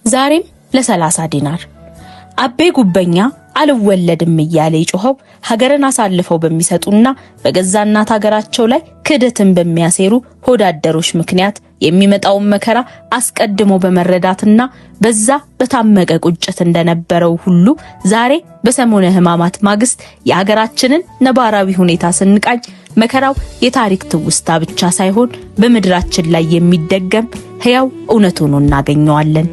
ዛሬም ለ30 ዲናር። አቤ ጉበኛ አልወለድም እያለ የጮኸው ሀገርን አሳልፈው በሚሰጡና በገዛ እናት ሀገራቸው ላይ ክህደትን በሚያሴሩ ሆዳደሮች ምክንያት የሚመጣውን መከራ አስቀድሞ በመረዳትና በዛ በታመቀ ቁጭት እንደነበረው ሁሉ ዛሬ በሰሞነ ሕማማት ማግስት የሀገራችንን ነባራዊ ሁኔታ ስንቃኝ መከራው የታሪክ ትውስታ ብቻ ሳይሆን በምድራችን ላይ የሚደገም ሕያው እውነት ሆኖ እናገኘዋለን።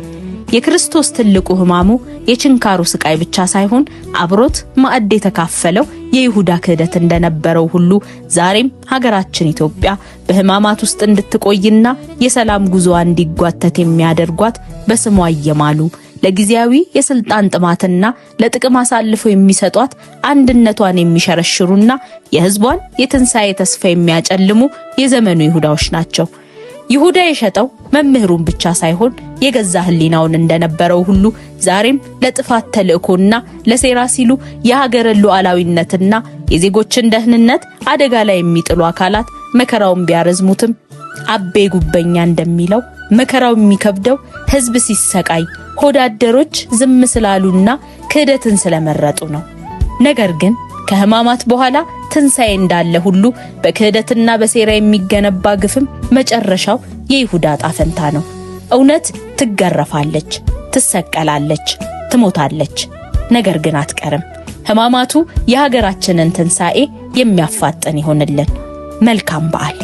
የክርስቶስ ትልቁ ሕማሙ የችንካሩ ስቃይ ብቻ ሳይሆን አብሮት ማዕድ የተካፈለው የይሁዳ ክህደት እንደነበረው ሁሉ ዛሬም ሀገራችን ኢትዮጵያ በሕማማት ውስጥ እንድትቆይና የሰላም ጉዞዋ እንዲጓተት የሚያደርጓት በስሟ እየማሉ ለጊዜያዊ የስልጣን ጥማትና ለጥቅም አሳልፈው የሚሰጧት አንድነቷን የሚሸረሽሩና የሕዝቧን የትንሣኤ ተስፋ የሚያጨልሙ የዘመኑ ይሁዳዎች ናቸው። ይሁዳ የሸጠው መምህሩን ብቻ ሳይሆን የገዛ ሕሊናውን እንደነበረው ሁሉ ዛሬም ለጥፋት ተልእኮና ለሴራ ሲሉ የሀገርን ሉዓላዊነትና የዜጎችን ደህንነት አደጋ ላይ የሚጥሉ አካላት መከራውን ቢያረዝሙትም አቤ ጉበኛ እንደሚለው መከራው የሚከብደው ሕዝብ ሲሰቃይ ሆዳደሮች ዝም ስላሉና ክህደትን ስለመረጡ ነው። ነገር ግን ከሕማማት በኋላ ትንሣኤ እንዳለ ሁሉ በክህደትና በሴራ የሚገነባ ግፍም መጨረሻው የይሁዳ ዕጣ ፈንታ ነው። እውነት ትገረፋለች፣ ትሰቀላለች፣ ትሞታለች፣ ነገር ግን አትቀርም። ሕማማቱ የሀገራችንን ትንሣኤ የሚያፋጥን ይሆንልን። መልካም በዓል።